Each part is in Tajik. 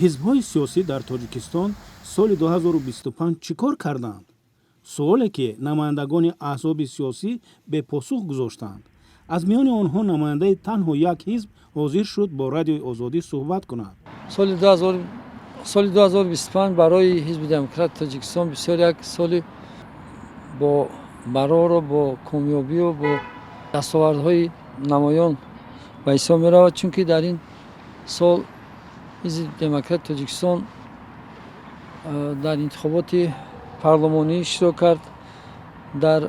Ҳизбҳои сиёсӣ дар Тоҷикистон соли 2025 чӣ кор карданд? Суоле, ки намояндагони аҳзоби сиёсӣ бепосух гузоштанд. Аз миёни онҳо намояндаи танҳо як ҳизб ҳозир шуд бо Радиои Озодӣ суҳбат кунад. Соли 2025 барои Ҳизби Демократи Тоҷикистон бисёр як соли бо барору бо комёбию бо дастовардҳои намоён ба ҳисоб меравад, чунки дар ин сол Ҳизби Демократи Тоҷикистон дар интихоботи парлумонӣ иштирок кард, дар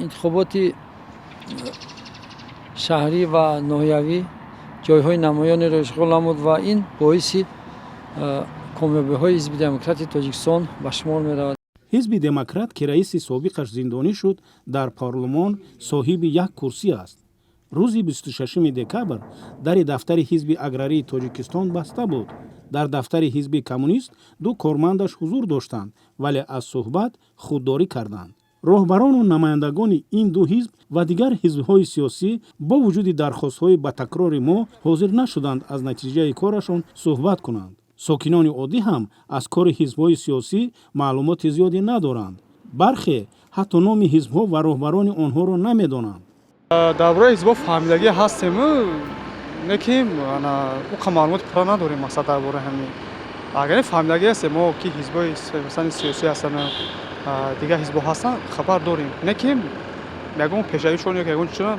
интихоботи шаҳрӣ ва ноҳиявӣ ҷойҳои намоёнеро ишғол намуд ва ин боиси комёбиҳои Ҳизби Демократи Тоҷикистон ба шумор меравад. Ҳизби Демократ, ки раиси собиқаш зиндонӣ шуд, дар парлумон соҳиби як курсӣ аст. Рӯзи 26 декабр дари дафтари Ҳизби Аграрии Тоҷикистон баста буд. Дар дафтари Ҳизби Коммунист ду кормандаш ҳузур доштанд, вале аз суҳбат худдорӣ карданд. Роҳбарону намояндагони ин ду ҳизб ва дигар ҳизбҳои сиёсӣ бо вуҷуди дархостҳои ба такрори мо ҳозир нашуданд аз натиҷаи корашон суҳбат кунанд. Сокинони оддӣ ҳам аз кори ҳизбҳои сиёсӣ маълумоти зиёде надоранд. Бархе ҳатто номи ҳизбҳо ва роҳбарони онҳоро намедонанд. Дар бораи ҳизбҳо фаҳмидагӣ ҳастему, не ки уқа маълумоти пурра надорем. Масалан, дар бораи ҳамин агар фаҳмидагӣ ҳастем мо, ки ҳизбҳои масалан сиёсӣ ҳастанд, дигар ҳизбҳо ҳастанд, хабар дорем, не ки ягон пешравишон ё ягон чизо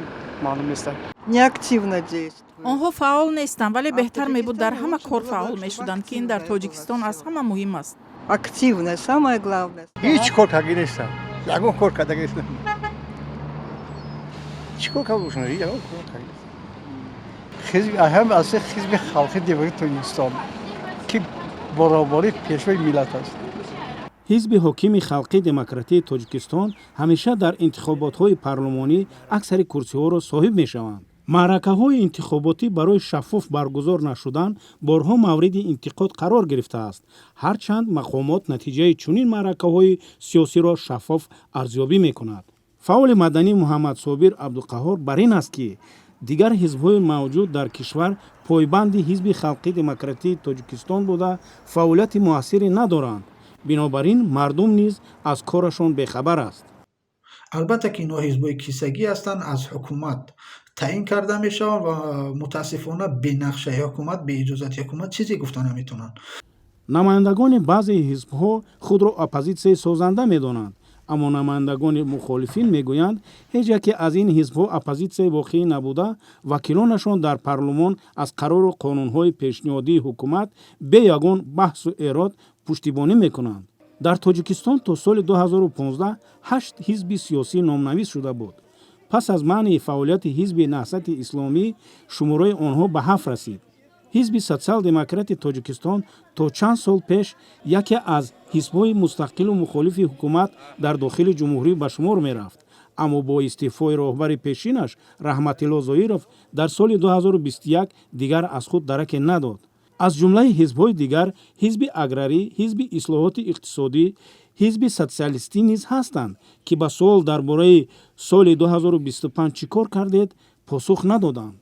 маълум нест. Неактивно действуют. Онҳо фаъол нестанд, вале беҳтар мебуд, дар ҳама кор фаъол мешуданд, ки ин дар Тоҷикистон аз ҳама муҳим аст. Активно, самое главное. Ҳеҷ кор карда нестам, ягон кор карда нестам. Чӣ кор карда бошам? Ягон кор карда нестам. Ҳизби ҳам аз Ҳизби Халқи Демократи Тоҷикистон, ки баробари пешвои миллат аст. Ҳизби ҳокими Халқи Демократии Тоҷикистон ҳамеша дар интихоботҳои парлумонӣ аксари курсиҳоро соҳиб мешаванд. Маъракаҳои интихоботӣ барои шаффоф баргузор нашудан борҳо мавриди интиқод қарор гирифтааст, ҳарчанд мақомот натиҷаи чунин маъракаҳои сиёсиро шаффоф арзёбӣ мекунад. Фаъоли маданӣ Муҳаммадсобир Абдуқаҳҳор бар ин аст, ки дигар ҳизбҳои мавҷуд дар кишвар пойбанди Ҳизби Халқи Демократии Тоҷикистон буда, фаъолияти муассире надоранд, бинобар ин мардум низ аз корашон бехабар аст. Албатта, ки инҳо ҳизбҳои кисагӣ ҳастанд, аз ҳукумат таъин карда мешаванд ва мутаассифона бенақшаи ҳукумат, беиҷозати ҳукумат чизе гуфта наметавонанд. Намояндагони баъзе ҳизбҳо худро оппозитсияи созанда медонанд, аммо намояндагони мухолифин мегӯянд, ҳеҷ яке аз ин ҳизбҳо оппозитсияи воқеӣ набуда, вакилонашон дар парлумон аз қарору қонунҳои пешниҳодии ҳукумат бе ягон баҳсу эрод пуштибонӣ мекунанд. Дар Тоҷикистон то соли 2015 ҳашт ҳизби сиёсӣ номнавис шуда буд. Пас аз манъи фаъолияти Ҳизби Наҳзати Исломӣ шумораи онҳо ба ҳафт расид. Ҳизби Социал-демократи Тоҷикистон то чанд сол пеш яке аз ҳизбҳои мустақилу мухолифи ҳукумат дар дохили ҷумҳурӣ ба шумор мерафт, аммо бо истеъфои роҳбари пешинаш Раҳматилло Зоиров дар соли 2021 дигар аз худ дараке надод. Аз ҷумлаи ҳизбҳои дигар Ҳизби Аграрӣ, Ҳизби Ислоҳоти Иқтисодӣ, Ҳизби Социалистӣ низ ҳастанд, ки ба суол дар бораи соли 2025 чӣ кор кардед посух надоданд.